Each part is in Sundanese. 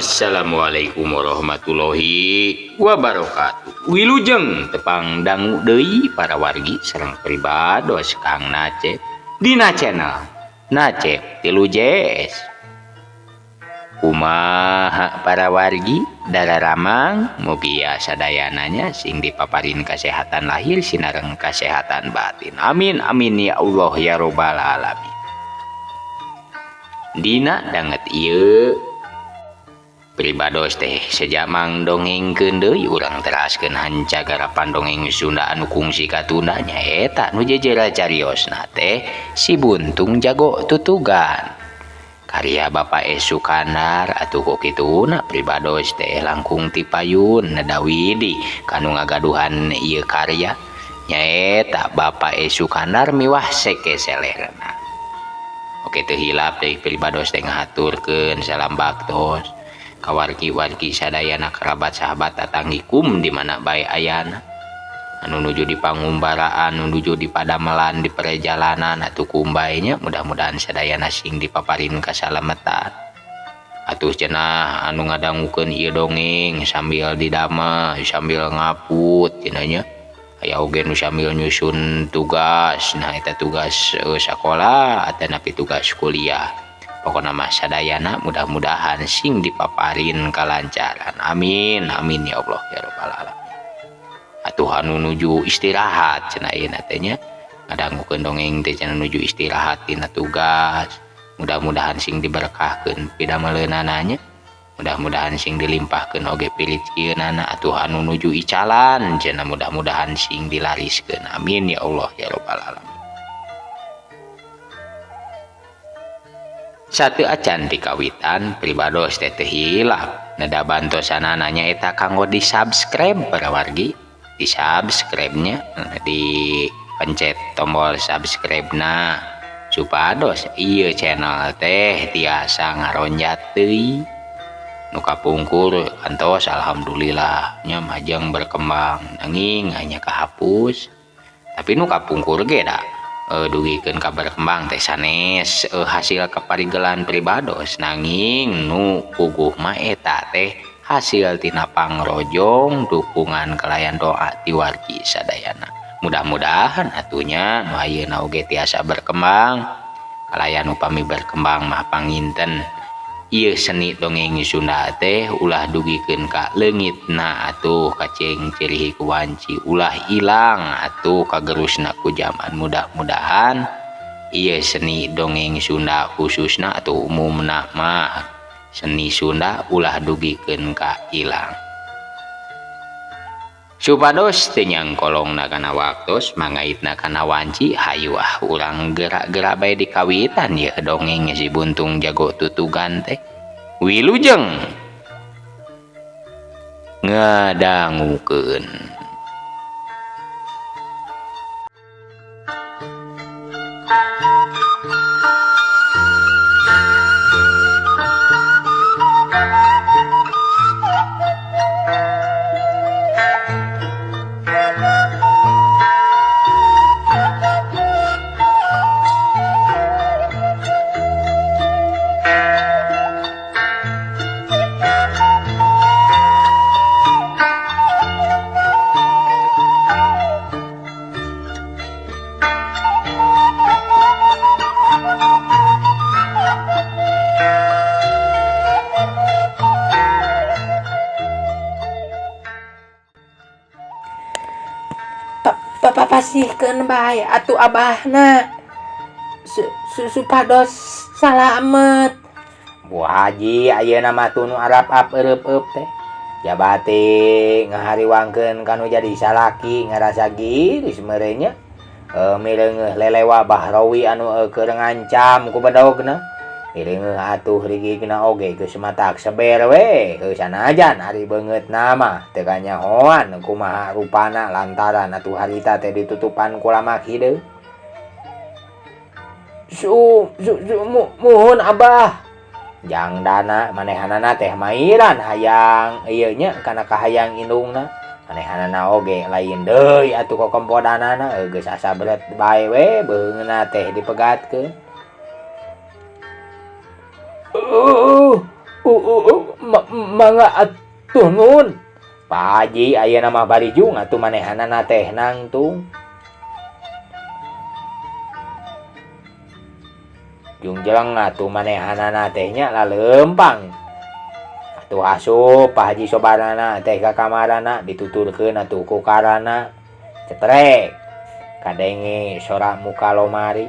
Assalamualaikum warahmatullahi wabarakatuh. Wilujeng tepang dangu deui para wargi sareng pribados Kang Nacep dina channel Nacep tilu JS. Kumaha para wargi dararamang, mugia sadayananya sing dipaparin kesehatan lahir sinareng kesehatan batin. Amin amin ya Allah ya robbal alamin. Dina danget ieu pribados teh sejamang dongengkeun deui, urang teraskeun hanca garapan dongeng Sunda anu kungsi katunda, nyaeta nu jejera cariosna teh Si Buntung Jago Tutugan karya Bapak E Sukandar. Atuh kok kituna pribados teh langkung tipayun neda widi kanu ngagaduhan ieu karya, nyaeta Bapak E Sukandar miwah Seke Selerna. Oke, teu hilap deui pribados teh ngahaturkeun salam baktos kawargi-wargi sadayana, kerabat, sahabat, tatanggi kum di mana bae ayana, anu nuju di pangumbaraan, anu nuju di padamelan, di perjalanan atuh kumbaynya, mudah-mudahan sadayana sing dipaparin kasalamatan. Atuh cenah anu ngadangukeun ieu dongeng sambil didamel, sambil ngaput cenah nya, aya oge nu sambil nyusun tugas, nah eta tugas sakola atanapi tugas kuliah. Pokokna mah sadayana mudah-mudahan sing dipaparin kalancaran. Amin amin ya Allah ya robbal alamin. Atuh anu nuju istirahat cenah ayeuna teh nya, ngadangukeun dongeng teh cenah nuju istirahat tina tugas, mudah-mudahan sing diberkahkeun pidameleunana nya, mudah-mudahan sing dilimpahkeun oge pirizkieunana. Atuh anu nuju icalan cenah, mudah-mudahan sing dilariskeun. Amin ya Allah ya robbal alamin. Satu acan di kawitan, pribados teh teu hilap neda bantosanana, nyaeta kanggo di subscribe. Para wargi, di subscribe nya, di pencet tombol subscribe na supados ieu channel teh tiasa ngaronjat deui. Nu kapungkur kantos alhamdulillah nya majeng berkembang, nanging hanya kahapus, tapi nu kapungkur ge da dugikeun ka berkembang teh sanes hasil kaparigelan pribados, nanging nu puguh mah eta teh hasil tina pangrojong, dukungan kalayan doa ti wargi sadayana. Mudah-mudahan atuh nya nu ayeuna oge tiasa berkembang, kalayan upami berkembang mah panginten ieu seni dongeng Sunda teh ulah dugikeun ka leungitna atuh, kaceng cirihi ku wanci, ulah ilang atuh kagerusna ku zaman. Mudah-mudahan ieu seni dongeng Sunda khususna atau umumna mah seni Sunda ulah dugikeun ka ilang. Supados teu nyangkolongna kana waktos, mangaitna kana wanci, hayu ah urang gerak-gerak bae di kawitan yeuh dongeng Si Buntung Jago Tutugan teh. Wilujeng ngadangukeun. Pasihkeun bae atuh abahna supados salamet. Bu Haji, ayeuna mah tunu arap ap eureupeup teh jabati ngahariwangkeun kanu jadi salaki, ngarasa giris meureun nya, mireungeuh lelewa Bahrawi anu keur ngancam ku bedogna, mireungeuh atuh rigigna oge geus matak seber we. Heuh, sanajan ari beungeutna mah teu kanyahoan kumaha rupana lantaran atuh harita teh ditutupan ku lamak hideung. Su, su, su muhun abah. Jang dana manehanana teh mairan hayang ieu nya kana kahayang indungna, manehanana oge lain deui atuh kokompodanana, geus asa berat bae we beungeuna teh dipegatkeun. Mangga atuh nuhun. Pak Haji ayeuna mah barijung atuh manehanana teh nangtung. Jungjeleng atuh manehanana teh nya laleumpang. Atuh asup Pak Haji Sobarana teh ka kamarana dituturkeun atuh ku karana. Cetrek kadenge sora muka lomari.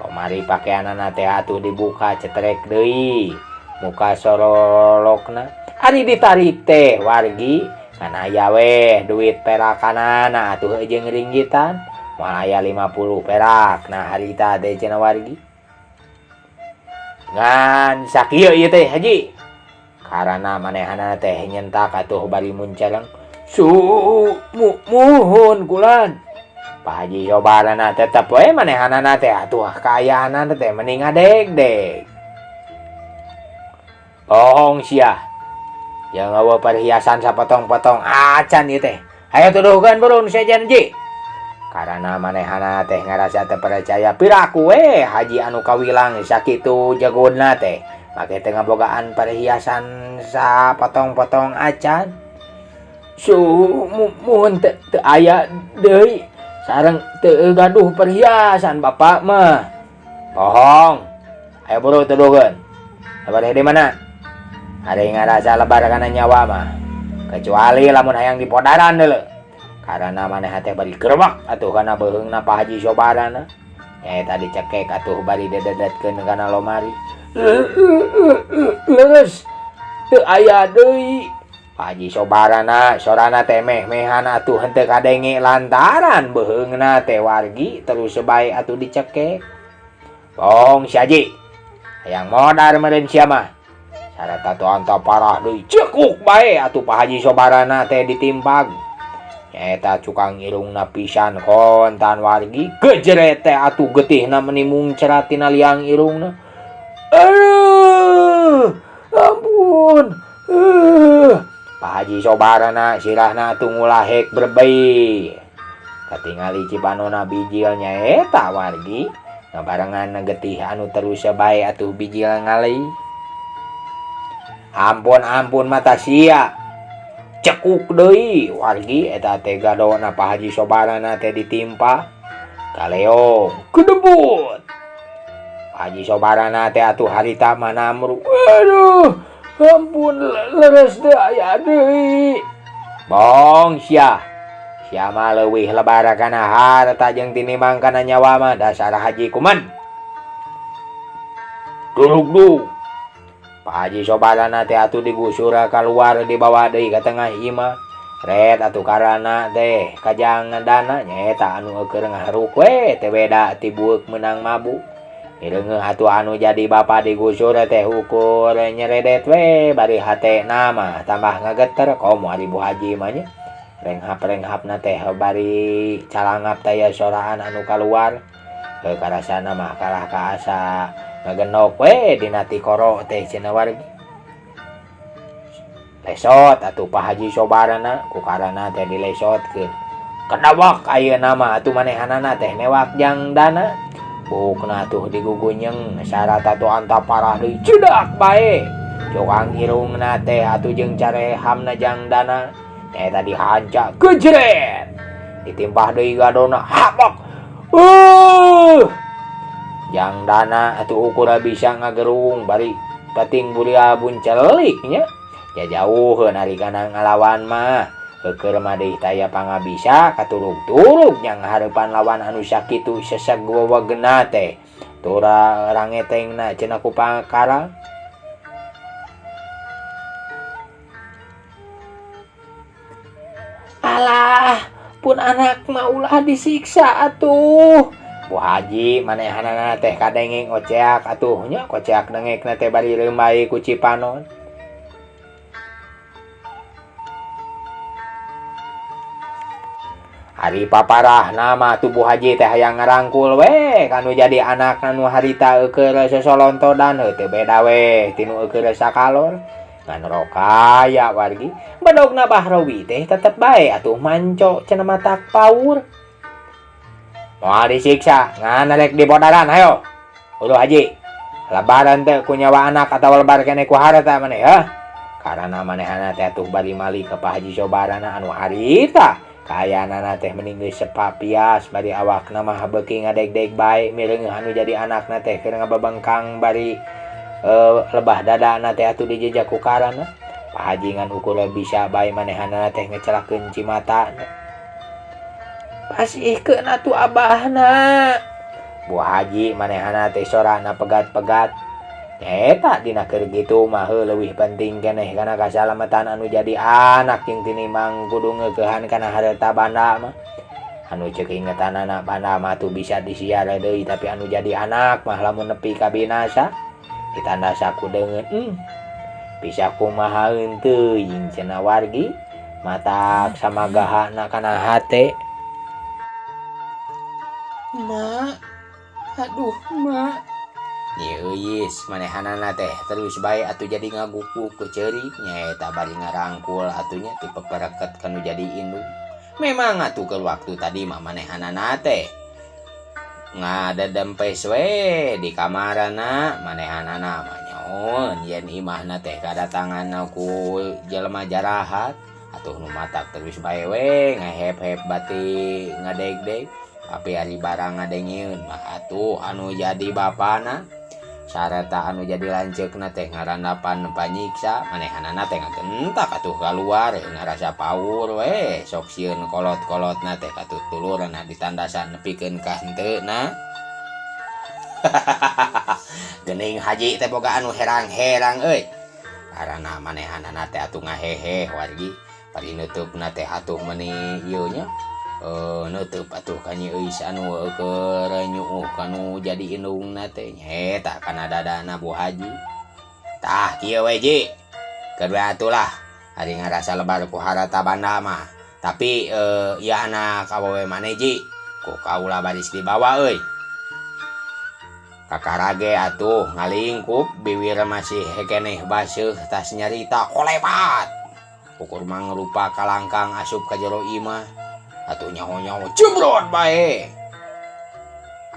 Lomari pakeanana teh atuh dibuka cetrek deui. Muka sorolokna. Ari ditarik teh wargi kan aya weh duit perakanana atuh jeung ringgitan. Moal aya 50 perak nah harita teh cenah wargi. Ngan sakieu ieu teh haji. Karana manehanana teh nyentak atuh bari muncareng. Muhun kulan. Pak Haji Sobarana tetep we manehanana teh atuh kaayaanana teh mending ngadeg-deg. Bohong sia. Jeung eueuh perhiasan sapotong-potong acan ieu teh. Hayo tuduhkeun burung sejen ji. Karana manehana teh ngarasa teu percaya piraku we haji anu kawilang sakitu jagona teh. Make teu ngabogaan perhiasan sapotong-potong acan. Muhun teu aya deui sareng teu gaduh perhiasan bapak mah. Bohong. Ayo buru tuduhkeun. Lebar di mana? Ari ngarasa lebar kana nyawa mah. Kecuali lamun hayang dipodaran deuleu. Karana maneh teh bari gerebek atuh kana beuheungna Pak Haji Sobarana. Nyaeta dicekek atuh bari dededetkeun kana lomari. Leres teu aya deui. Pak Haji Sobarana sorana teh meh-mehan atuh henteu kadenge lantaran beuheungna teh wargi terus bae atuh dicekek. Bohong si Haji. Hayang modar meureun sia mah. Sarata atuh anta parah deui cekuk bae atuh Pak Haji Sobarana teh ditimpag. Nyaeta cukang irungna pisan kontan wargi gejeret teh atuh getihna meni mungcerat tina liang irungna. Aduh, ampun. Pak Haji Sobarana sirahna atuh ngulahek berbei. Katingali cipanona bijil nyaeta wargi ngabarengan getih anu terus bae atuh bijil ngalei. Ampun-ampun mata sia. Cekuk deui wargi eta teh gadona Pak Haji Sobarana teh ditimpa kaleong kedebut. Pak Haji Sobarana teh atuh harita mah namru. Aduh, ampun leres teh aya deui. Bohong sia. Sia mah leuwih lebar kana harta jeung tinimbang kana nyawa mah dasar haji kuman. Durugdug. Pak Haji Sobarana teh atuh digusur kaluar dibawa deui ka tengah imah. Ret atuh karana teh kajang dana nyaeta anu keur ngaharuk we teh beda ti bueuk meunang mabuk. Mireungeuh atuh anu jadi bapa digusur teh ukur nyeredet we bari hatena mah tambah ngageter komo ari Bu Haji mah nya. Renghap-renghapna teh bari calangap taya soraan anu kaluar. Heuh karasana mah kalah ka asa ngagenok we dina tikoro teh cenah wargi. Lesot atuh Pak Haji Sobarana ku karana teh dilesotkeun. Kedawak ayeuna mah atuh manehanana teh newak jang dana. Bukna atuh digugunyeng syarat atuh anta parah deui cedak bae. Cokang irungna teh atuh jeung carehamna jang dana. Eta dihanca gejret. Ditimpah deui gadona habok. Jang dana atuh ukura bisa ngagerung bari pating buria buncelik nya. Jajauheun ari kana ngalawan mah. Heukeul mah deui taya pangabisa katurug-turug nya ngahareupan lawan anu sakitu seseg wewegna teh. Tura rangetengna cenah ku pangkara. Alah, pun anak mah ulah disiksa atuh. Bu Haji manehanana teh kadenge ngoceak atuh nya koceak dengekna teh bari leumbai ku cipanon. Ari paparahna mah tuh Bu Haji teh hayang ngarangkul we kanu jadi anak anu harita eukeul sosolontodan heuh teu beda we tinu eukeul sakalor. Ngan rokaya wargi bedogna Bahrowi teh tetep bae atuh manco cenah matak paur. Moal disiksa ngan rek dibodaran hayo. Uluh Haji. Lebaran teh ku nyawa anak atawa lebar keneh ku harta maneh hah? Karana manehana teh atuh bari mali ka Pak Haji Sobarana anu harita. Kaayaanana teh meni geus sepapias bari awakna mah beuki ngadegdeg bae mireungeuh anu jadi anakna teh keur ngababengkang bari lebah dadana teh atuh dijejak ku karana. Pak Haji ngan ukur bisa bae manehanana teh ngecelakeun cimatana. Pasihkeun atuh abahna. Bu Haji manehana teh sorana pegat-pegat. Nyaeta dina keur kitu mah heuh leuwih penting keneh kana kasalametan anu jadi anak jeung tinimbang kudu ngeukehan kana harta banda mah. Anu ceuk ingetanana banda mah atuh bisa disiar deui tapi anu jadi anak mah lamun nepi ka binasa ditandasa ku deungeun. Bisa kumaha teuing cenah wargi matak samagahana kana hate. Ma, aduh ma. Nyi Euis manehanana teh terus bae atuh jadi ngagukuk ku ceurik nyaeta bari ngarangkul atuh nya ti pepereket kanu jadi indung. Memang atuh keur waktu tadi mah manehanana teh ngadedempes we di kamarana manehanana mah nyaon yen imahna teh kadatanganna ku jelema jarahat atuh nu matak terus bae we ngahep-hep bati ngadegdeg tapi ari barang ngadengeun mah atuh anu jadi bapana sarta anu jadi lanceukna teh ngarandapan panyiksa manehanana teh ngagentak atuh kaluar ngarasa paur we sok sieun kolot-kolotna teh katutulurna ditandasan nepikeun ka henteuna. Geuning haji teh boga anu herang-herang euy. Karana manehanana teh atuh ngahehe wargi bari neutupna teh atuh meuni ieu nya. Neutup atuh ka Nyi Euis anu keur nyuuh kanu jadi indungna teh nyaeta kana dadana Bu Haji. Tah kieu we Ji. Keur we atuh lah ari ngarasa lebar ku harta banda mah. Tapi ieu anak awewe maneh Ji ku kaula baris dibawa euy. Kakarage atuh ngalingkup biwir masih keneh baseuh tas nyarita kolebat. Ukur mangrupa kalangkang asup ka jero imah. Atuh nyaho-nyaho jebrot bae.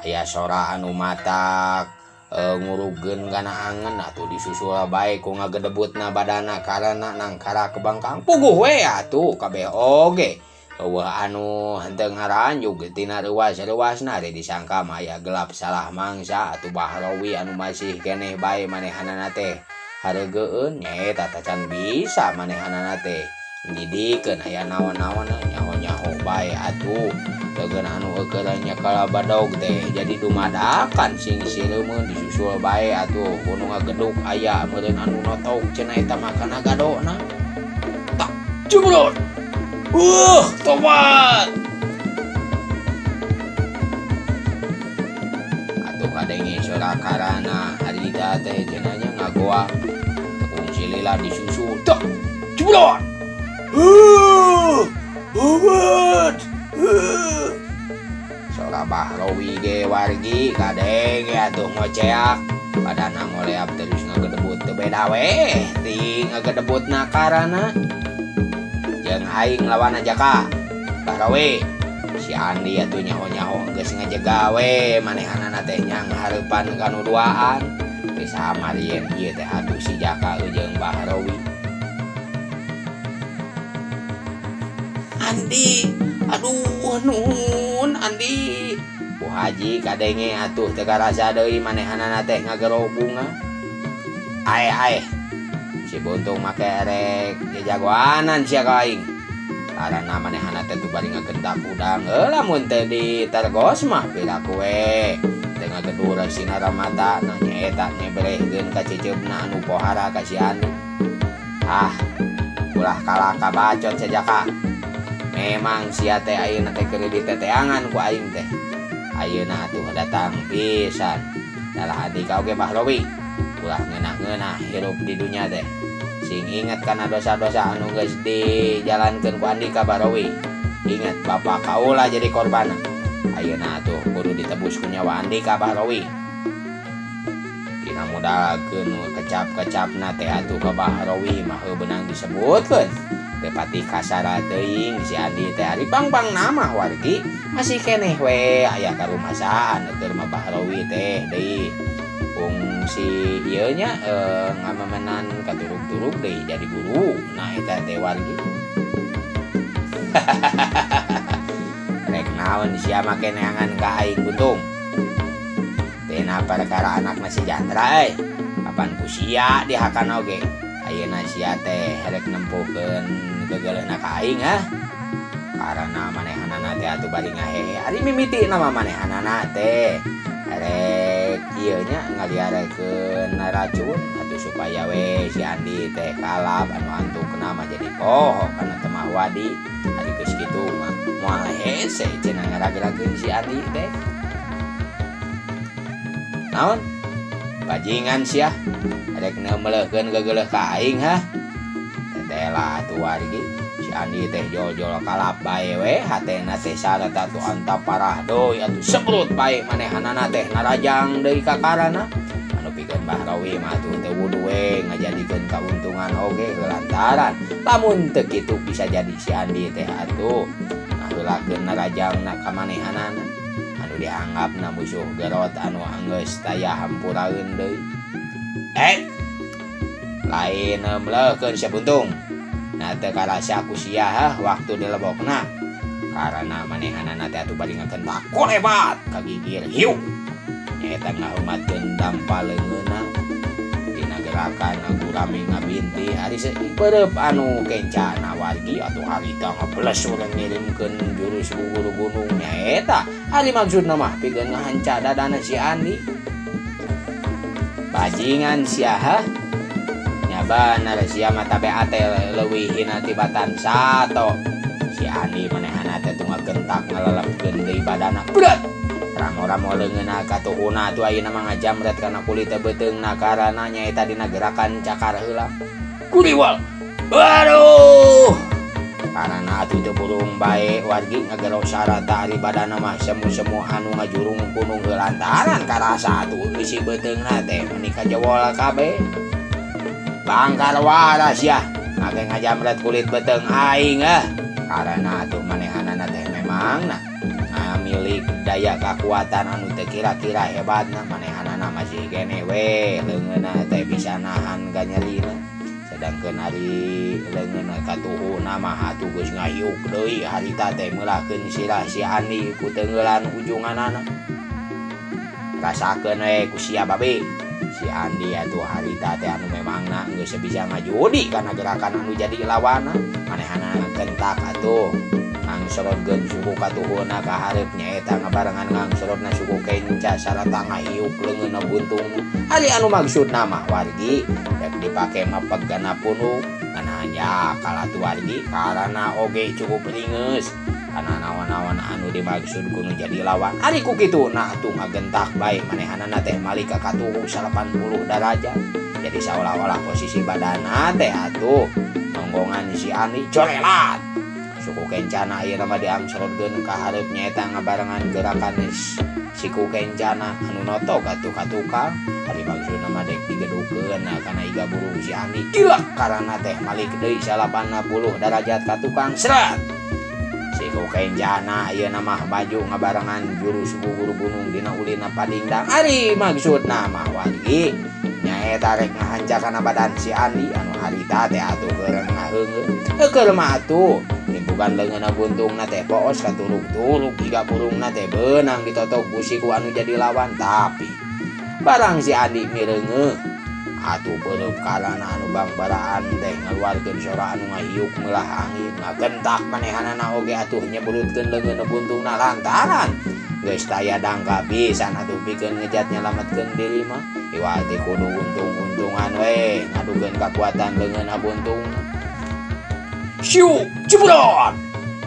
Aya sora anu matak ngurugeun kana angen atuh disusul bae ku ngagedebutna badana karana nangkara kebangkang puguh we atuh kabeh oge. Eueuh anu henteu ngaranjug tina reuas-reuasna ari disangka mah aya gelap salah mangsa atuh Bahrawi anu masih keneh bae manehanana teh hareugeun nyaeta tacan bisa manehanana teh nyidikeun aya naon-naonna nyaho-nyaho bae atuh deungeun anu eukeun nyekal badog teh jadi dumadakan sing sireumeun disusul bae atuh kudu ngageduk aya meureun anu notog cenah eta mah kana gadona tak jebrot. Tobat. Atuh kadenge sora karana harita teh cenah nya ngagoa tekung silila disusul tak jebrot. Tobat. Sora Bahrawi ge wargi kadenge atuh ngoceak badana ngoleap terus ngagedebut teu beda we ti ngagedebutna karana. Jeung aing lawan aja ka Bahrawi si Andi atuh nyaho-nyaho geus ngajega we manehanana teh nya ngahareupan kanu duaan teh samarien ieu teh atuh si Jaka jeung Bahrawi. Andi aduh nuhun Andi. Bu Haji kadenge atuh teu karasa deui manehanana teh ngagero bunga. Ae ae si buntung make erek jajagoanan sia ka aing. Karana manehana teh tu bari ngagentak udang. Lamun teh ditergos mah piraku we. Teu ngagedur sinara mata na nyaeta nyebrehkeun ka ceceupna anu pohara ka si Andi. Ah, ulah kalah ka bacot sajaka. Memang sia teh ayeuna teh keur diteteangan ku aing teh. Ayeuna atuh datang pisan. Dalah Andika oge Bahrawi. Ulah ngeunah-ngeunah hirup di dunya teh. Sing inget kana dosa-dosa anu geus dijalankeun ku Andika Bahrawi. Ingat bapak kaula jadi korban. Ayeuna atuh kudu ditebus ku nyawa Andika Bahrawi. Dina modalkeun kecap-kecapna teh atuh ka Bahrawi mah heuh beunang disebutkeun. Teh pati kasara teuing si Andi teh ari pang-pang nama wargi masih keneh we aya karumasaan keur mah Bahrawi teh deui. Fungsi ieu nya ngamemenan katurug-turug deui jadi guru. Nah eta teh wargi. Rek naon sia make neangan ka aing buntung. Tina perkara anakna si Jandra euy. Kapan ku sia dihakan oge. Ayeuna sia teh rek nempuhkeun gegeleuhna ka aing hah. Karena manehanana teh atuh bari ngahehe. Ari mimiti nama manehanana teh. Rek ieu nya ngaliarekeun racun atuh supaya we si Andi teh kalap anu antukna mah jadi poho kana temah wadi. Ari geus kitu mah moal hese cenah ngaragerakeun si Andi teh. Naon? Bajingan sia. Rek neumeleuhkeun gegeleuh ka aing hah. Tetela atuh wargi. Si Andi teh jol-jol kalap bae we hatena teh sarata atuh antap parah deui atuh sebrut bae manehanana teh narajang deui ka karana. Anu pikeun Bahrawi mah atuh teu wudu we ngajadikeun kauntungan oge lantaran lamun teu kitu bisa jadi si Andi teh atuh ngaheulakeun narajangna ka manehanana anu dianggapna musuh gerot anu anggeus taya hampuraeun deui. Lain meuleuhkeun sia buntung. Nah teu karasa ku sia hah waktu dilebokna. Karena manehanana teh atuh bari ngakentak kolebat kagigir hiu. Nyaeta ngaheumatkeun dampa leungeunna dina gerakan gurame ngabinti ari sapereup anu kencana wargi atuh harita ngebles urang ngirimkeun jurus gugur gunung nyaeta ari maksudna mah pikeun ngahanca dadana si Andi. Bajingan sia hah. Nya bener sia mah tabe ate leuwih hina tibatan sato. Si Andi manehana teh teu ngagentak ngalelepkeun deui badana. Berat. Ramo-ramo leungeunna katuhuna atuh ayeuna mah ngajamret kana kulit teh beuteungna karana nyaeta dina gerakan cakar heula. Kuriwal. Aduh. Karana atuh teu burung bae wargi ngagero sarata ari badana mah semu-semu anu ngajurung kunung lantaran karasa atuh eusi beuteungna teh meni kajewol kabeh. Bangkar waras ya, make ngajamret kulit beuteung aing ah. Karana atuh manehanana teh memang nah milik daya kekuatan anu teu kira-kira hebatna manehanana masih keneh we leungeunna teh bisa nahan kanyerina. Sedangkeun ari leungeunna katuhuna mah atuh geus ngahiuk deui harita teh meulahkeun sirah si Andi ku teungeulan ujunganana. Rasakeun we ku sia babe. Si Andi atuh harita teh anu memangna geus bisa ngajudi kana gerakan anu jadi lawanna. Manehana gentak atuh ngangsorotkeun suku katuhuna ka hareup nyaeta ngabarengan ngangsorotna suku kenca sarata ngahiuk leungeunna buntungna. Ari anu maksudna mah wargi rek dipake mah pegana punuk ngan hanya kalah atuh wargi karana oge cukup ringeus kana naon-naon anu dimaksud kudu jadi lawan. Ari ku kitu nah atuh ngagentak bae manehanana teh malik ka katuhu 80 derajat. Jadi seolah-olah posisi badana teh atuh nonggongan si Andi corelat. Suku kencana ayeuna mah diangsorotkeun ka hareup nyaeta ngabarengan gerakan siku kencana anu notok atuh ka tukang. Ari maksudna mah dek digedukeun kana iga burung si Andi gila karana teh malik deui 80 derajat ka tukang seret. Siku kencana ayeuna mah baju ngabarengan jurus gugur gunung dina ulina padingdang. Ari maksudna mah wargi nyaeta rek ngahanca kana badan si Andi anu harita teh atuh keur ngaheungeuh. Heukeul mah atuh nimpukan leungeunna buntungna teh poos katurug-turug iga burungna teh beunang ditotok ku siku anu jadi lawan. Tapi barang si Andi mireungeuh atuh peureub karana anu bangbaraan teh ngaluarkeun sora anu ngahiuk meulah angin ngagentak manehanana oge atuh nyebrutkeun leungeunna buntungna lantaran geus taya dangka pisan atuh pikeun ngejat nyalametkeun diri mah iwati kudu untung-untungan we ngadukeun kakuatan leungeunna buntungna. Siu jebrot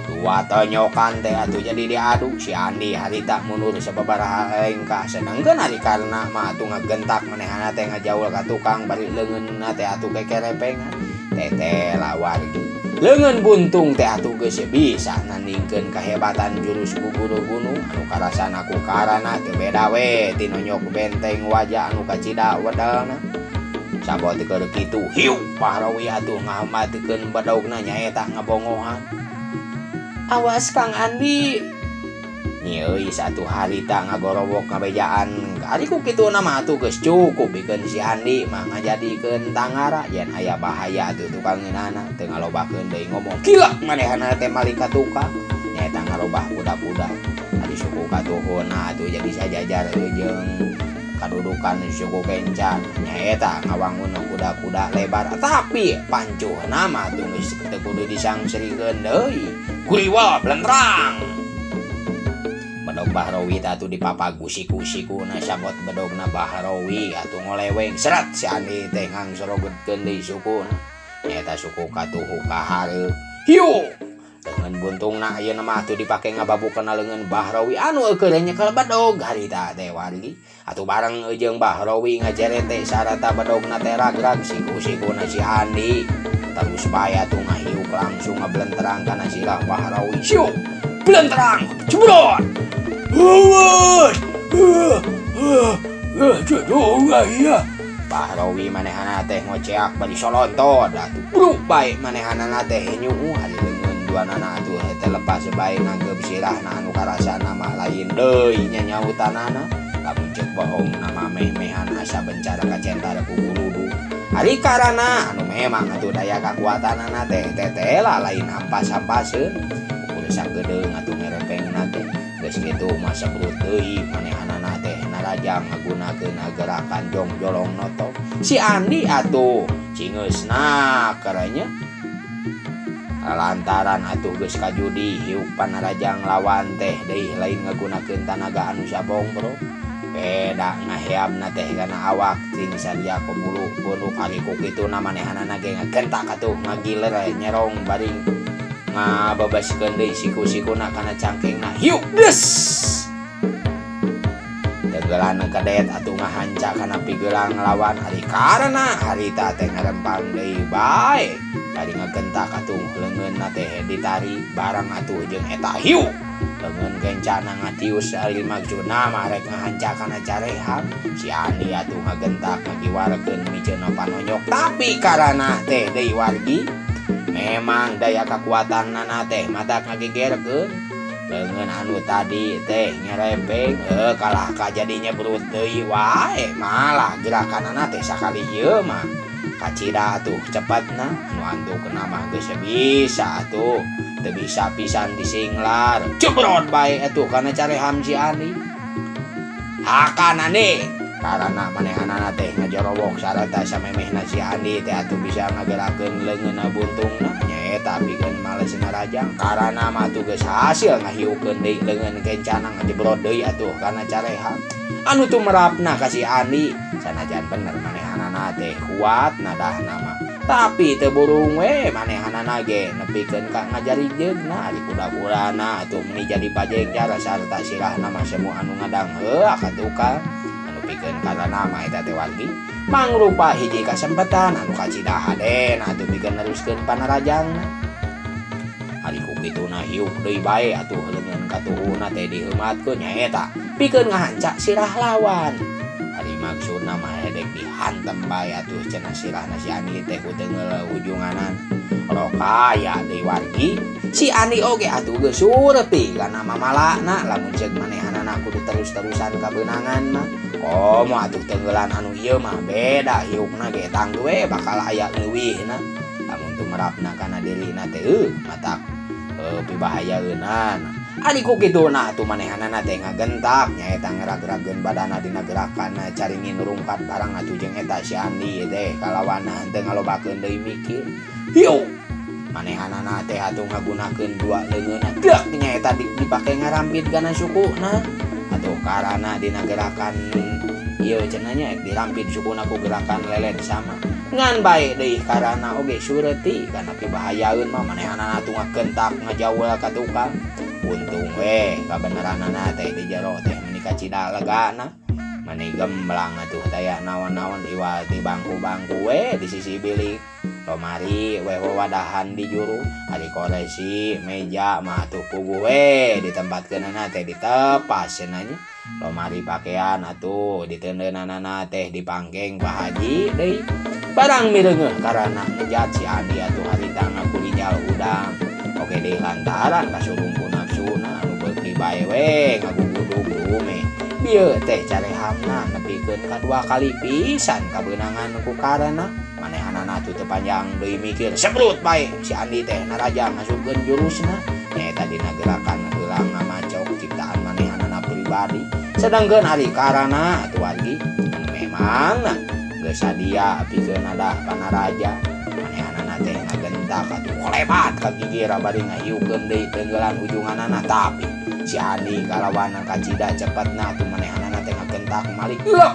dua tonyokan teh atuh jadi diadu si Andi harita mundur sababaraha lengkah sedangkeun ari karna mah atuh ngagentak manehana teh ngajaul ka tukang bari leungeunna teh atuh kekerepengan teteh wargi leungeun buntung teh atuh geus bisa nandingkeun kahebatan jurus gugur gunung anu karasana ku karana teu beda we ti nonyok benteng wajah anu kacida wedalna. Sabot keur kitu hiu Bahrawi atuh ngahamatkeun bedogna nyaeta ngabongohan. Awas Kang Andi. Nyi euy satu harita ngagorowok ngabejaan ari ku kituna mah atuh geus cukup bikeun si Andi mah ngajadikeun tangara yen aya bahaya atuh tukang ngeunana teu ngalobakeun deui ngomong kilak manehna teh malik ka tukang nyaeta ngarobah kuda-kuda ari suku katuhuna atuh jadi sajajar jeung kadudukan suku kenca nyaeta ngawangun kuda-kuda lebar tapi pancuhna mah atuh geus teu kudu disangsrikeun deui kuriwa blentrang bedog Bahrawi atuh dipapagu siku-sikuna sabot bedogna Bahrawi atuh ngoleweng serat si Andi teh ngangsorogetkeun deui sukuna nyaeta suku katuhu ka hareup hiu leungeun buntungna ayeuna mah atuh dipake ngababukeun leungeun Bahrawi anu eukeun nyekel bedog harita teh wargi atuh bareng jeung Bahrawi ngajerete sarata bedogna teh ragrag siku-sikuna si Andi terus bae atuh ngahiuk langsung ngablenterang kana sirah Bahrawi siuk blenterang jebrot Bahrawi manehana teh ngoceak bari solontot atuh bruk bae manehana teh nyuuh ari leungeun duanana atuh teh lepas bae nanggeup sirahna anu karasana mah lain deui nya nyautanana lamun ceuk bohong nama meh-mehan asa bencara kacentar ku guruduk ari karana anu memang atuh daya kakuatanana teh tetela lain hampas-hampaseun ukur sakedeung atuh ngerepengna teh geus kitu mah sebrut deui manehanana teh narajang ngagunakeun gerakan jongjolong noto si Andi atuh cingeusna karanya lantaran atuh geus kajudi hiuk panarajang lawan teh deui lain ngagunakeun tanaga anu sabong bro beda ngaheabna teh kana awak ting saria kubulu bulu kali ku kituna manehanana ge ngagentak atuh ngagiler nyerong baring ngababaskeun deui siku-sikuna kana cangkengna hiuk des tenggelan kadet atuh ngahanca kana pigelang lawan ari karana harita teh ngarempang deui bae bari ngagentak atuh leungeunna teh ditarik barang atuh jeung eta hiuk leungeun kencana ngatius ari maksudna mah rek ngahanca kana careham si Andi atuh ngagentak ngagiwarkeun miceuna panonyok tapi karana teh deui wargi memang daya kakuatanana teh matak ngagegerkeun leungeun anu tadi teh nyerepeng kalah ka jadinya brut deui wae malah gerakanana teh sakali ieu mah kacida atuh cepatna anu antukna mah geus bisa atuh teu bisa pisan disinglar jebrot bae atuh kana careham si Andi hakan Andi karana manehanana teh ngajorowok sarata samemehna si Andi teh atuh bisa ngagerakeun leungeunna buntungna nyaeta pikeun males narajang karana mah atuh geus hasil ngahiukeun deui leungeun kencana ngajebrot deui atuh kana careham anu tumerapna ka si Andi sanajan bener manehanana teh kuat nadahna mah tapi teu burung we manehanana ge nepikeun ka ngajarijegna ari kuda-kudana atuh meuni jadi pajengjar sarta sirahna mah semua anu ngadang heuh ka tukang anu pikeun karana mah eta teh wargi mangrupa hiji kasempatan anu kacida haden atuh pikeun neruskeun panarajangna ari ku kituna hiuk deui bae atuh leungeun katuhuna teh diheumatkeun nyaeta pikeun ngahanca sirah lawan ari maksudna mah hedek dihantem bae atuh cenah sirahna si Andi teh ku teunggeul ujunganan rokaya deui wargi si Andi oge atuh geus surti kana mamalana lamun ceuk manehanana kudu terus-terusan kabeunangan mah komo atuh teunggelan anu ieu mah beda hiukna ge tangtu we bakal aya leuwihna lamun tumerapna kana dirina teh matak pibahayaeunan ari ku kituna atuh manehanana teh ngagentak nyaeta ngerag-rageun badana dina gerakan caringin rungkat barang atuh jeung eta si Andi teh kalawana henteu ngalobakeun deui mikir hiu manehanana teh atuh ngagunakeun dua leungeunna deuk nyaeta dipake ngarampit kana sukuna atuh karana dina gerakan ieu cenah nya dirampit sukuna ku gerakan lelet sama ngan bae deui karana oge sureti kana pibahayaeun mah manehanana atuh ngagentak ngajaul ka tukang untung we kabeneranana teh di jero teh meuni kacida legana mani gemblang atuh taya naon-naon iwal ti bangku-bangku we di sisi bilik lomari we wadahan di juru ari koresi meja mah atuh puguh we ditempatkeunana teh ditepas cenah nya lomari pakaian atuh diteundeunanana teh dipangkeng Pak Haji deui barang mireungeuh karana ngejat si Andi atuh harita ngakurijal hudang oke deui lantaran kasurung ku nafsuna anu beuki bae we ngagugudug dume bieu teh carehamna nepikeun kadua kali pisan kabeunangan ku Karana. Manehanana atuh teu panjang deui mikir sebrut bae si Andi teh naraja ngasupkeun jurusna nyaeta dina gerakan heulang ngamacok ciptaan manehanana pribadi. Sedangkeun ari Karana atuh wargi anu memangna geus sadia pikeun nadah panaraja manehanana teh ngagentak atuh kolebat ka gigir bari ngahiukeun deui teunggelan ujunganana. Tapi si Andi kalawan kacida cepetna atuh manehanana teh ngagentak malik leuh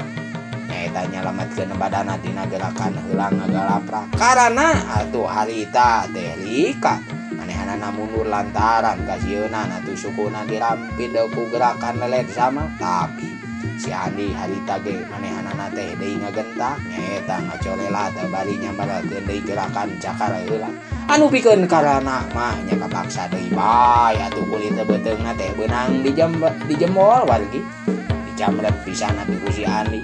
nyaeta nyalametkeun badana tina gerakan heulang ngagalaprak. Karana atuh harita teh likat manehanana mundur lantaran kasieunan atuh sukuna dirampid ku gerakan lelet sama. Tapi si Andi harita ge manehanana teh deui ngagentak nyaeta ngacolelat bari nyambarkeun deui gerakan cakar heulang anu pikeun Karana mah nya kapaksa deui bae atuh kulit beuteungna teh beunang dijembol wargi dicamret pisan atuh ku si Andi.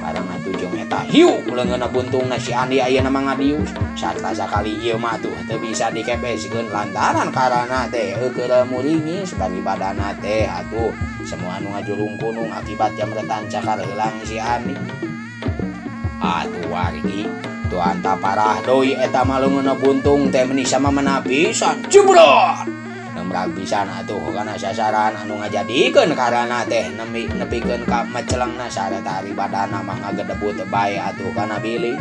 Barang atuh jeung eta hiu leungeunna buntungna si Andi ayeuna mah ngadius sarta sakali ieu mah atuh teu bisa dikepeskeun lantaran Karana teh eukeul muringis bari badana teh atuh semua anu ngajurung kunung akibat jamretan cakar heulang si Andi. Atuh wargi tuh anta parah deui eta mah leungeunna buntung teh meuni samamana pisan jebrot nemrag pisan atuh kana sasaran anu ngajadikeun Karana teh nepikeun ka mecelengna sarta ari badana mah ngagedebut bae atuh kana bilih.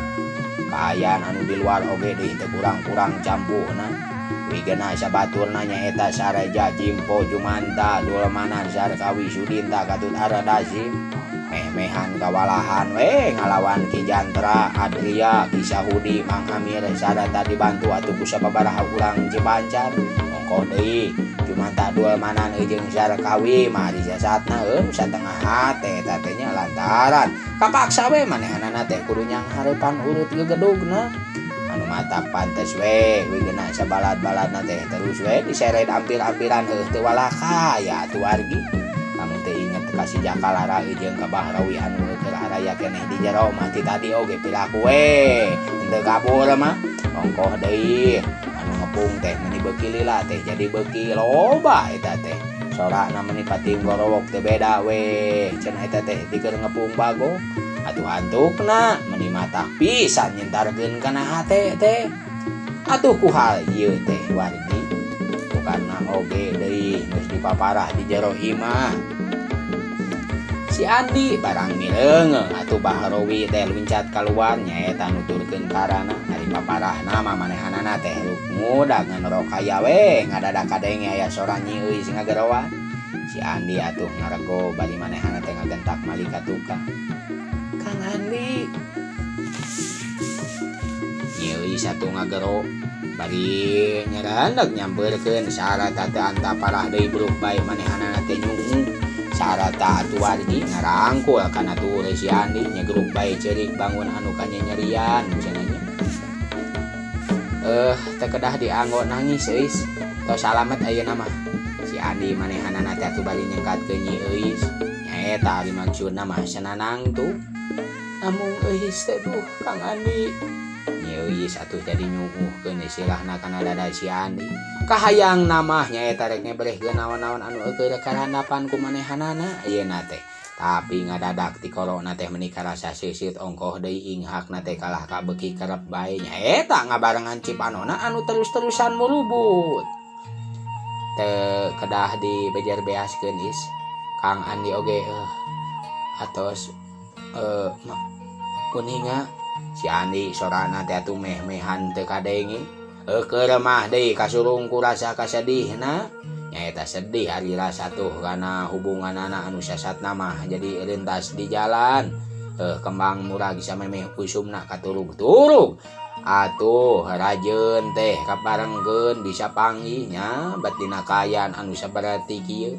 Kaayaan anu di luar oge deui teu kurang-kurang campuhna. Wigena sabaturna nyaeta Sareja Jimpo Jumanta Dulmanan Sarkawi Sudinta katut Aradasim meh-mehan kawalahan we ngalawan Ki Jantra Adria Ki Sahudi Mang Amir sarta dibantu atuh ku sababaraha urang Cipancar. Ongkoh deui Jumanta Dulmanan jeung Sarkawi mah disasatna satengah hate eta teh nya lantaran kapaksa we manehanana teh kudu nyanghareupan urut gegedugna anu matak pantes we wigena sabalad-baladna teh terus we diseret ampir-ampiran heuh teu walaka ya atuh wargi. Lamun teu inget ka si Jakalara jeung ka Bahrawi anu keur araya keneh di jero mah ti tadi oge piraku we henteu kabur mah. Ongkoh deui anu ngepung teh meuni beuki lila teh jadi beuki loba eta teh sorana meuni patinggorowok teh beda we cenah eta teh dikeun ngepung bagong atuh antukna meuni matak pisan nyentarkeun kana hate teh atuh ku hal ieu teh wargi karena oge deui geus dipaparah di jero imah si Andi barang mileungeung atuh Bahrawi teh luncat kaluar nyaeta nuturkeun karana ari paparahna mah manehanana teh ngudag ngan kaya we ngadadak kadenge aya sora Nyi Euis ngageroan. Si Andi atuh ngarego bari manehana teh ngagentak malik ka tukang. Kang Andi Nyi Euis atuh ngagero bari nyereneg nyampeurkeun sarata teu anta parah deui bruk bae manehanana teh nyuhung sarata atuh wargi ngarangkul kana tuur si Andi nyegruk bae ceurik bangun anu kanyenyerian cenah nya. Teu kedah dianggo nangis euis tos salamet ayeuna mah. Si Andi manehanana teh atuh bari nyengkatkeun Nyi Euis nyaeta ari maksudna mah senanang tuh amung euis teh duh Kang Andi. Nyi Euis atuh jadi nyuguhkeun istilahna kana dada si Andi kahayang namah nyaeta rek ngebrehkeun naon-naon anu eueuh karandapan ku manehanana ayeuna teh. Tapi ngadadak ti korona teh meuni karasa seuseut ongkoh deui inghakna teh kalah ka beuki kerep bae nyaeta ngabarengan cipanona anu terus-terusan murubut teu kedah dibejer beaskeun is Kang Andi oge atos kuninga si Andi sorana teh atuh meh-mehan teu kadenge keur mah deui kasurung ku rasa kasedihna nyaeta sedih ari rasa tuh kana hubunganana anu sasatna mah jadi rentas di jalan kembang murag samemeh usumna katurug-turug atuh rajeun teh kaparengkeun bisa panggih nya bat dina kaayaan anu sabarati kieu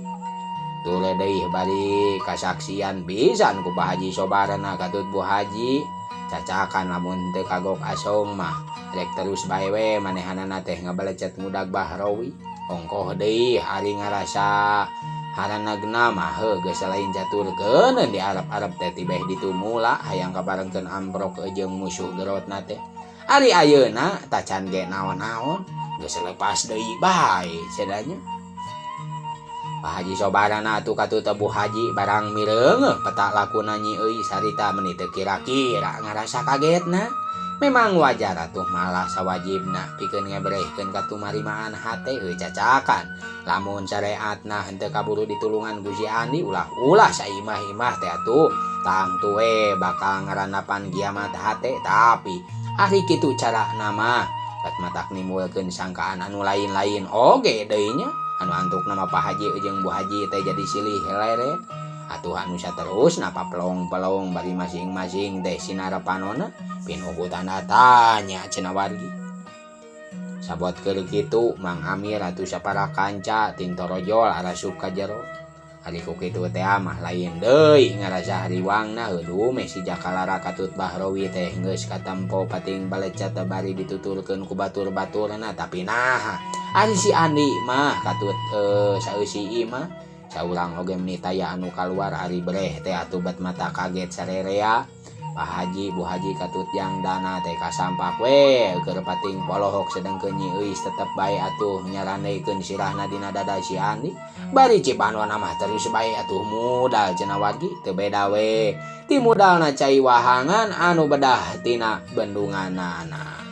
tule deui bari kasaksian pisan ku Pak Haji Sobarna katut Bu Haji cacakan lamun teu kagok asong mah rek terus bae we manehanana teh ngabalecet ngudag Bahrawi ongkoh deui ari ngarasa haranagna mah heuh geus lain caturkeun di Arab-Arab teh tibeh ditumula hayang kabarengkeun amprok jeung musuh gerotna teh ari ayeuna tacan ge naon-naon geus lepas deui bae cenah nya. Pak Haji Sobarana atuh katut Bu Haji barang mireungeuh petak lakuna Nyi Euis harita meuni teu kira-kira ngarasa kagetna. Memang wajar atuh malah sawajibna pikeun ngebrehkeun katumarimaan hate heuh cacakan. Lamun sareatna henteu kaburu ditulungan ku si Andi ulah-ulah saimah-imah teh atuh tangtu we bakal ngarandapan kiamat hate tapi ari kitu carana mah bet matak nimbulkeun sangkaan anu lain-lain oge deui nya. Anu antuk nama Pak Haji jeung Bu Haji teh jadi silih lere atuh anu saterusna papelong-pelong bari masing-masing teh sinarapanona pinuh tanda tanya cenah wargi. Sabot keur kitu Mang Amir atuh sapara kanca ting torojol arasup ka jero. Ari ku kitu teh mah lain deui ngarasa hariwangna heuduh meh si Jakalara katut Bahrowi teh geus katempo pating balecat bari dituturkeun ku batur-baturna tapi naha ari si Andi mah katut sausi imah saurang oge meni taya anu kaluar ari breh teh atuh bat mata kaget sarerea. Pak Haji Bu Haji katut jang dana teh kasampak we keur pating polohok sedengkeun Nyi Euis tetep bae atuh nyarandeikeun sirahna dina dada si Andi bari Cipanona mah terus bae atuh mudal cenah wargi teu beda we ti mudalna cai wahangan anu bedah tina bendunganana.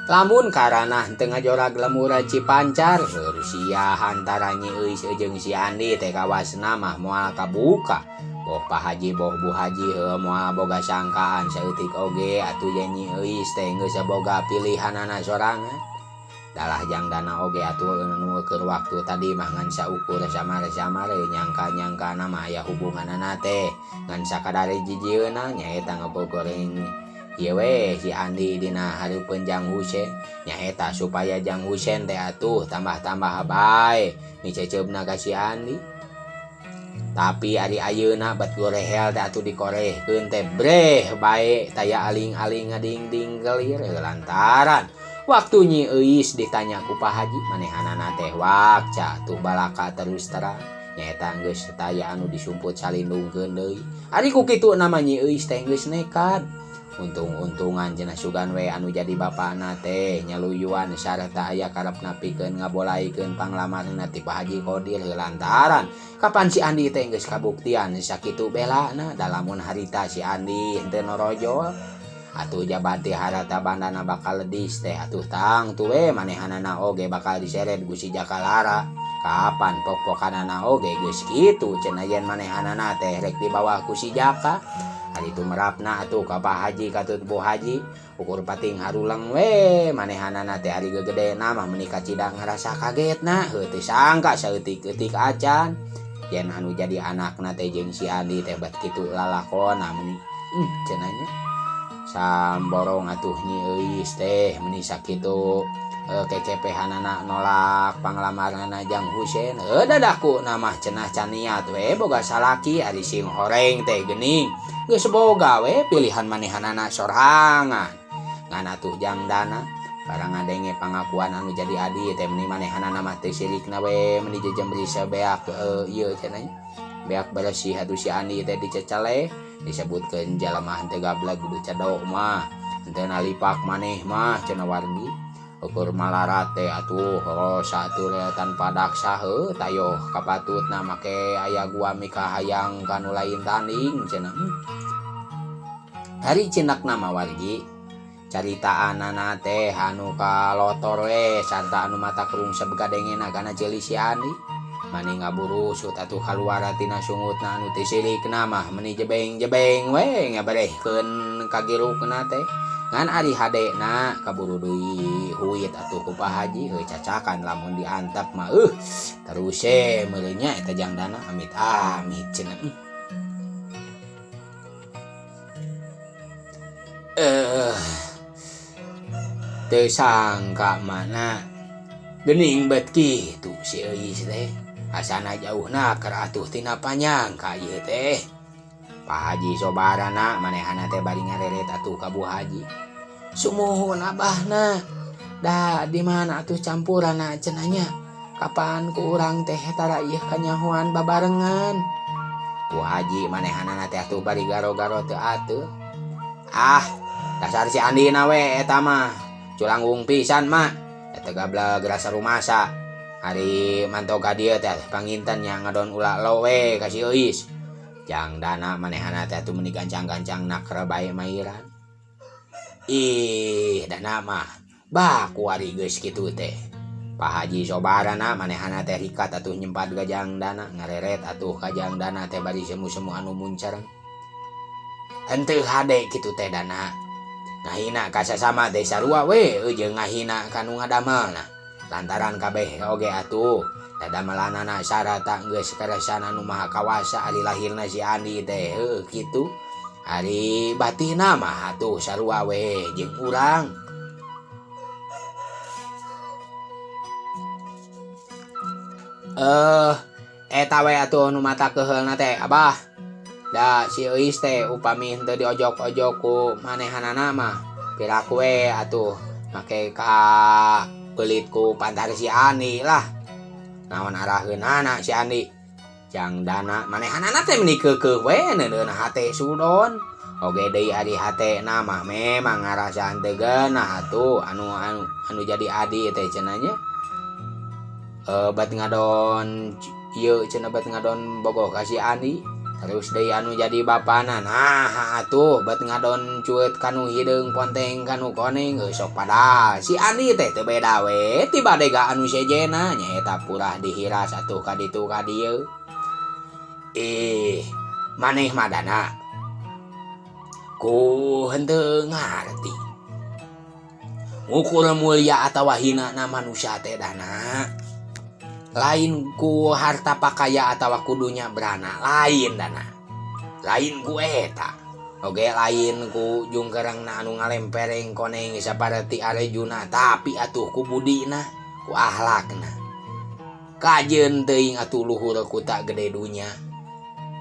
Lamun karana teu ngajorag lemur Cipancar Rusia antara Nyi Euis jeung si Andi teh kawasna mah moal kabuka. Boh Pak Haji boh Bu Haji heuh moal boga sangkaan saeutik oge atuh ye Nyi Euis teh geus boga pilihanana sorangan. Dalah jang dana oge atuh nu keur waktu tadi mah ngan saukur samar-samar nyangka-nyangka mah aya hubunganana teh ngan sakadar jijieuna nyaeta ngagogoreng ieu we si Andi dina hareupeun Jang Husen nyaeta supaya Jang Husen teh atuh tambah-tambah bae miceceubna ka si Andi. Tapi ari ayeuna bat gorehel teh atuh dikorehkeun teh breh bae taya aling-aling ngadingding gelir lantaran waktu Nyi Euis ditanya ku Pak Haji manehanana teh wakca tuh balaka terus terang nyaeta geus taya anu disumput salindungkeun deui. Ari ku kitu nama Nyi Euis teh geus nekad. Untung-untungan cenah sugan we anu jadi bapana teh nyaluyuan sarta aya karepna pikeun ngabolaikeun panglamarna ti Pak Haji Kodir lantaran kapan si Andi teh geus kabuktian sakitu belana dalamun harita si Andi henteu norojol atuh jabat ti harta bandana bakal ledis teh atuh tangtu we manehanana oge bakal diseret ku si Jakalara kapan pok-pokanana oge geus kitu cenah yen manehanana teh rek dibawa ku si Jaka. Ari tu merapna atuh ka Pak Haji katut Bu Haji ukur pating haruleng we manehanana teh ari gegedena mah meuni kacida ngarasa kagetna heuh teu sangka saeutik-eutik acan yen anu jadi anakna teh jeung si Andi teh bat kitu lalakona meuni cenah nya samborong atuh Nyi Euis teh meuni sakitu kekepehanana nolak panglamarana Jang Husen heuh dadaku mah cenah caniat we boga salaki ari sing horeng teh geuning geus boga we pilihan manehanana sorangan ngan atuh Jang Dana barang ngadenge pangakuan anu jadi adi teh meuni manehanana mah teu sirikna we meuni jejembri sabeak ieu cenah beak beresih atuh si Andi teh diceceleh disebutkeun jalma henteu gableg kudu cedok mah henteu nalipak maneh mah cenah wargi ukur malarat teh atuh rosa atuh tanpa daksa heuh tayoh kapatutna make aya gua mikahayang kanu lain tanding cenah. Ari cenakna mah wargi caritaanana teh anu kalotor we sarta anu mata kerungsep kadengena kana ceuli si Andi. Mani ngaburusut atuh kaluar tina sungutna anu teu silikna mah meni jebeng-jebeng we ngaberehkeun kagirukna teh. Ngan ari hadena kaburu deui huit atuh ku Pak Haji heuh cacakan lamun diantep mah terus meureun nya eta jang dana amit amit cenah. Teu sangka mana geuning bet kitu si Euis teh. Asana jauhna keur atuh tina panyangka ieu teh. Pak Haji sobarana manehana teh bari ngareret atuh ka Bu Haji. Sumuhun abahna. Da di mana atuh campuranna cenah nya. Kapan ku urang teh tara ieu kanyahoan babarengan. Bu Haji manehanana teh atuh bari garo-garo teu atuh. Ah, dasar si Andi na we eta mah. Culanggung pisan mah. Eta gableg rasa rumasa. Ari mantog ka dieu teh panginten nya ngadon ulah lowe ka si Euis. Jang dana manehana teh atuh meni gancang-gancang naker bae mairan. Ih, dana mah baku ari geus kitu teh. Pak Haji sobarana manehana teh rikat atuh nyempat gajang dana ngareret atuh kajang dana teh bari semu-semu anu muncareng. Henteu hade kitu teh dana. Ngahina ka sasama teh sarua we jeung ngahina ka nu ngadamelna. Lantaran kabeh oge atuh dadamelanana sarata geus karesana nu maha kawasa ari lahirna si Andi teh heuh kitu. Ari batina mah atuh sarua we jeung urang. Eta we atuh nu mata keuheulna teh abah. Da si Euis teh upami henteu diojok-ojok ku manehanana mah piraku we atuh make ka beulit ku pantar si Andi lah. Naon araheunana si Andi? Jang dana manehanana teh meni keukeuh we neuneun hate sudon. Oge deui ari hatena mah memang ngarasa henteu geunah atuh anu jadi adi teh cenah nya. Bet ngadon ieu cenah bet ngadon bogoh ka si Andi. Terus deui anu jadi bapana nah atuh bet ngadon cueut kanu hideung ponteng kanu koneng geus sok padahal si Andi teh teu beda we ti badega anu sejena nyaeta purah dihiras atuh ka ditu ka dieu. Ih, maneh mah dana ku henteu ngarti. Ngukur mulia atawa hina na manusia teh dana. Lain ku harta pakaya atawa kudunya berana, lain dana. Lain ku eta. Oge lain ku jungkerengna anu ngalempereng koneng sapareti arejuna, tapi atuh ku budina, ku ahlakna. Kajeun teuing atuh luhur ku tak gede dunya.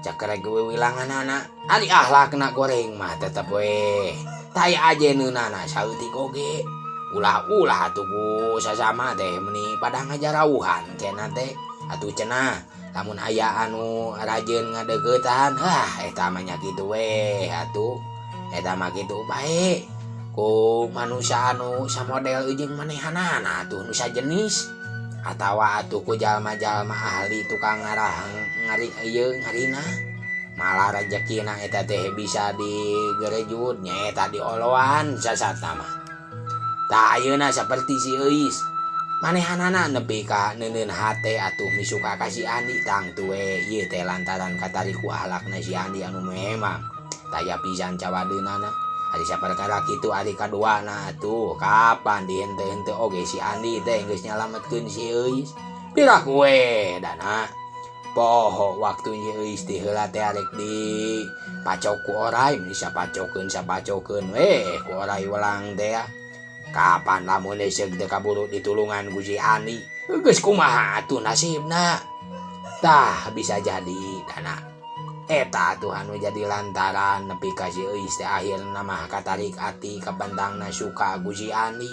Cakrek wiwilanganana, ari ahlakna goreng mah tetep we. Tai ajeunana saeutik oge. Ulah-ulah atuh ku sasama teh meni pada ngajarauhan cenah teh. Atuh cenah lamun aya anu rajin ngadeuketan, hah eta mah nya kitu we atuh. Eta mah kitu bae. Ku manusia anu samodel jeung manehanana atuh nu sajenis atawa atuh ku jalma-jalma ahli tukang ngarah ngari ieu ngarina. Malah rejekina eta teh bisa digerejud nyaeta dioloan sasatna mah. Tah ayeuna saperti si Euis. Manehanana nepi ka neuneun hate atuh misuka ka si Andi tangtu we ieu teh lantaran katarik ku ahlakna si Andi anu memang taya pisan cawadeunana. Ari saperkara kitu ari kaduana atuh kapan dihenteu-henteu oge si Andi teh geus nyalametkeun si Euis. Piraku we dana. Poho waktu si Euis teh heula teh arek di pacok ku orai meni sapacokeun we ku orai welang teh. Kapan lamun seug teh kaburu ditulungan ku si Andi geus kumaha atuh nasibna. Tah bisa jadi dana eta atuh anu jadi lantaran nepi ka si Euis teh akhirna mah katarik ati kapentangna suka ku si Andi.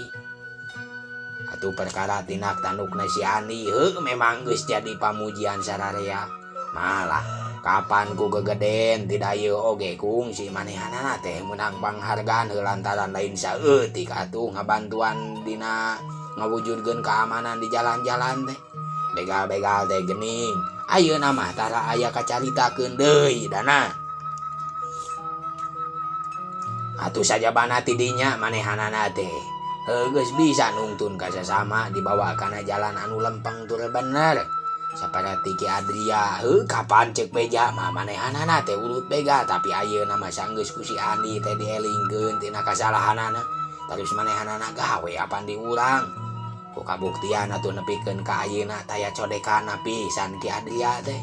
Atuh perkara tindak tandukna si Andi heuh memang geus jadi pamujian sararea. Malah kapan ku gegeden tidak ieu oge kungsi manehanana teh meunang panghargaan heuh lantaran lain saeutik atuh ngabantuan dina ngawujudkeun keamanan di jalan-jalan teh. Begal-begal teh geuning. Ayeuna mah tara aya kacaritakeun deui dana. Atuh sajabana ti dinya manehanana teh geus bisa nungtun ka sasama dibawa kana jalan anu lempeng tur bener. Saperti Ki Adria heuh kapan ceuk beja mah manehanana teh urut begal tapi ayeuna mah sanggeus ku si Andi teh dielingkeun tina kasalahanana. Terus manehanana gawe apan di urang. Ku kabuktian atuh nepikeun ka ayeuna taya codekana pisan Ki Adria teh.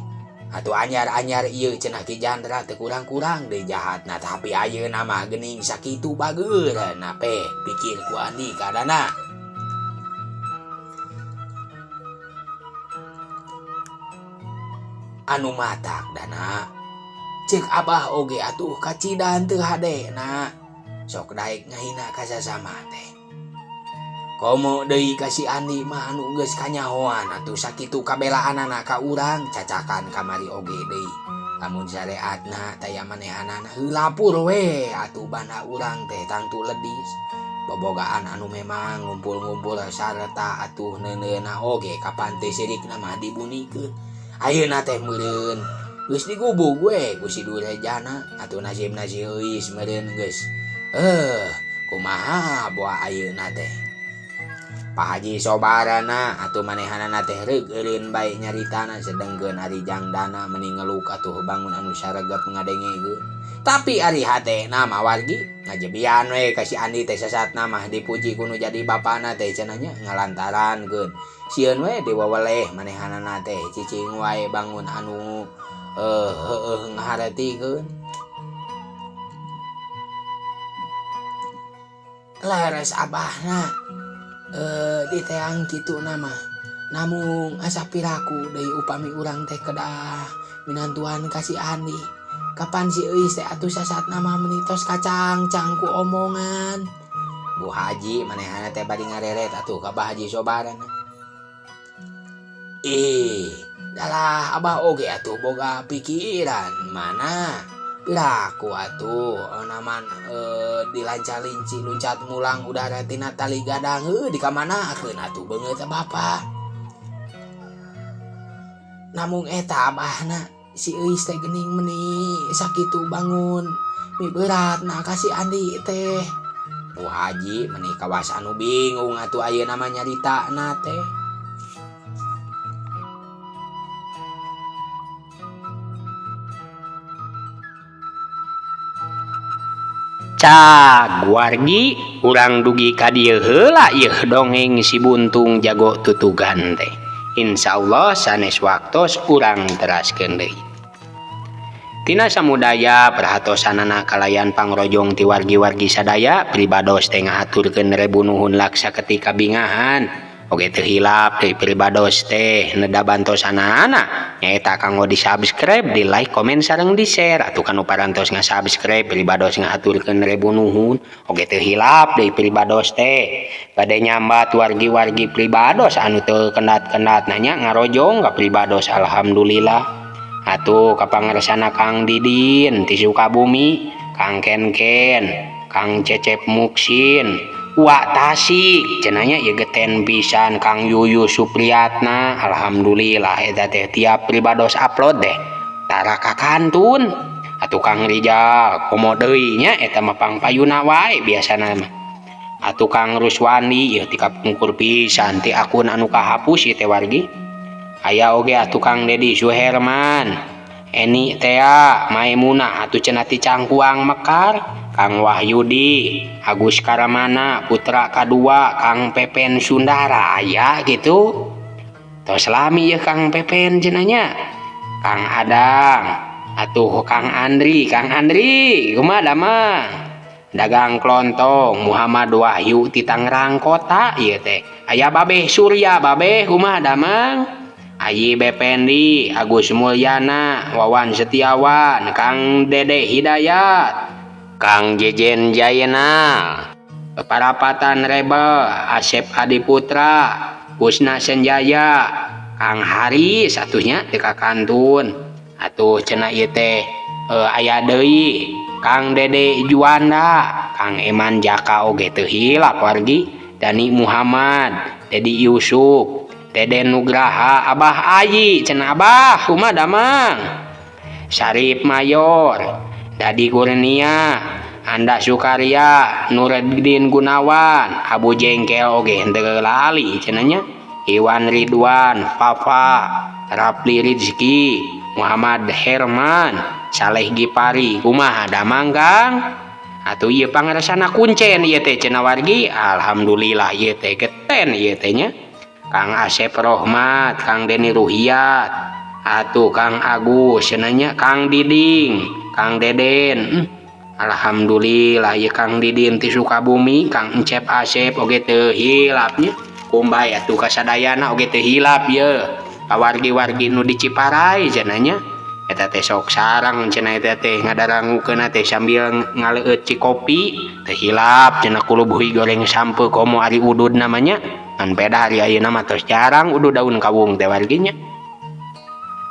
Atuh anyar-anyar ieu cenah Ki Jandra teh kurang-kurang deui jahatna tapi ayeuna mah geuning sakitu bageurna pe pikir ku Andi kadana. Anu matak dana ceuk abah oge atuh kacidan teu hadena sok daek ngahina ka sasama teh. Komo deui ka si Andi mah anu geus kanyahoan atuh sakitu kabelaanana ka urang cacakan kamari oge deui. Lamun sareatna taya manehanana heulapur we atuh banda urang teh tangtu ledis. Bobogaan anu memang ngumpul-ngumpul sarta atuh neuneuna oge kapan teh sirikna mah dibunikeun. Ayeuna teh meureun geus digubug we ku si Durejana atuh nasibna si Euis meureun geus kumaha boa ayeuna teh. Pak Haji Sobarana atuh manehanana teh reug eureun bae nyaritana sedengkeun ari jangdana meni ngeluk atuh bangun anu saregep ngadengekeun. Tapi ari hatena mah wargi ngajebian we ka si Andi teh sasatna mah dipuji ku nu jadi bapana teh cenah nya ngalantarankeun. Sieun we diwaweleh manehanana teh cicing wae bangun anu heueuh ngaharetikeun. Leres abahna diteang kitu nama namung asa piraku deui upami urang teh kedah minantuan ka si Andi. Kapan si Euis teh atuh sasatna mah meuni tos kacangcang ku omongan. Bu Haji manehana teh bari ngareret atuh ka Bah Haji Sobarana. Dalah abah oge atuh boga pikiran mana piraku atuh naman dilanca-linci luncat mulang udara tina tali gadang heuh dikamanakeun atuh beungeut bapa. Namung eta abahna si Euis teh geuning meuni sakitu bangun miberatna ka si Andi teh. Bu Haji meuni kawas anu bingung atuh ayeuna mah nyaritana teh. Cag wargi urang dugi ka dieu heula yeuh dongeng si Buntung jago tutugan teh. Insyaallah sanes waktos urang teraskeun deui. Tina samudaya perhatosanana kalayan pangrojong ti wargi-wargi sadaya pribados teh ngahaturkeun rebu nuhun laksa ketika bingahan. Oge teu hilap deui pribados teh neda bantosanana nyaeta kanggo di-subscribe, di-like, komen sareng di-share. Atuh kanu parantos nga-subscribe pribados ngahaturkeun rebu nuhun. Oge teu hilap deui pribados teh bade nyambat wargi-wargi pribados anu teu kendat-kendat nanya ngarojong ka pribados alhamdulillah. Atuh kapangersana Kang Didin ti Sukabumi, Kang Kenken, Kang Cecep Muksin, Wak Tasik cenanya ieu geten pisan Kang Yuyu Supriyatna alhamdulillah eta teh tiap pribados upload deh tara kakantun. Atuh Kang Rijal komo deui nya eta mah pangpayuna wae biasana mah. Atuh Kang Ruswandi ieu ti kapungkur pisan ti akun anu kahapus ieu teh wargi. Aya oge atuh Kang Dedi Suherman, Eni Tea, Maimunah atuh cenah ti Cangkuang Mekar, Kang Wahyudi, Agus Karamana, putra kadua Kang Pepen Sundara aya gitu. Tos lami yeuh Kang Pepen cenah nya. Kang Adang, atuh Kang Andri, Kang Andri kumaha damang? Dagang klontong Muhammad Wahyu ti Tangerang Kota ieu teh. Aya Babeh Surya, Babeh kumaha damang? Ayi Bependi, Agus Mulyana, Wawan Setiawan, Kang Dede Hidayat, Kang Jejen Jainal, Parapatan Rebel, Asep Adiputra, Kusna Senjaya, Kang Haris atuhnya teu kakantun. Atuh cenah ieu teh aya deui Kang Dede Juanda, Kang Eman Jaka oge teu hilap wargi, Dani Muhammad, Dedi Yusuf, Dede Nugraha, Abah Ayi cenah Abah kumaha damang? Sarip Mayor, Dadi Kurnia, Anda Sukarya Nureddin Gunawan Abu Jengkel oge henteu lali cenah nya Iwan Ridwan Fafa Rapli Rizky Muhammad Herman Saleh Gipari kumaha damang Kang atuh ieu pangaresana kuncen ieu teh cenah wargi alhamdulillah ieu teh geten ieu teh nya Kang Asep Rohmat Kang Deni Ruhiat atuh Kang Agus cenah nya Kang Diding Kang Deden alhamdulillah ieu Kang Didin ti Sukabumi Kang Encep Asep oge teu hilap nya kumbay atuh kasadayana oge teu hilap ye pawargi-wargi nu di Ciparai cenah nya eta teh sok sarang cenah eta teh ngadarangukeun teh sambil ngaleueut cikopi teu hilap cenah kulub hui goreng sampeu komo ari udud namanya ngan beda hari ayeuna mah tos jarang udud daun kawung teh wargi nya.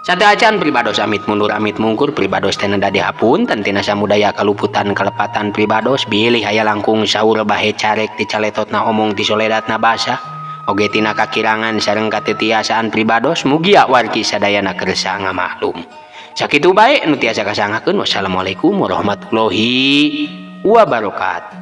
Sateuacan pribados amit mundur amit mungkur pribados teh neda dihapunten tina samudaya kaluputan kalepatan pribados bilih aya langkung saur bahe carek ti caletotna omong ti soledatna basa oge tina kakirangan sareng katetiasaan pribados mugia wargi sadayana kersa ngamaklum. Sakitu bae nu tiasa kasangakeun. Wassalamualaikum warahmatullahi wabarakatuh.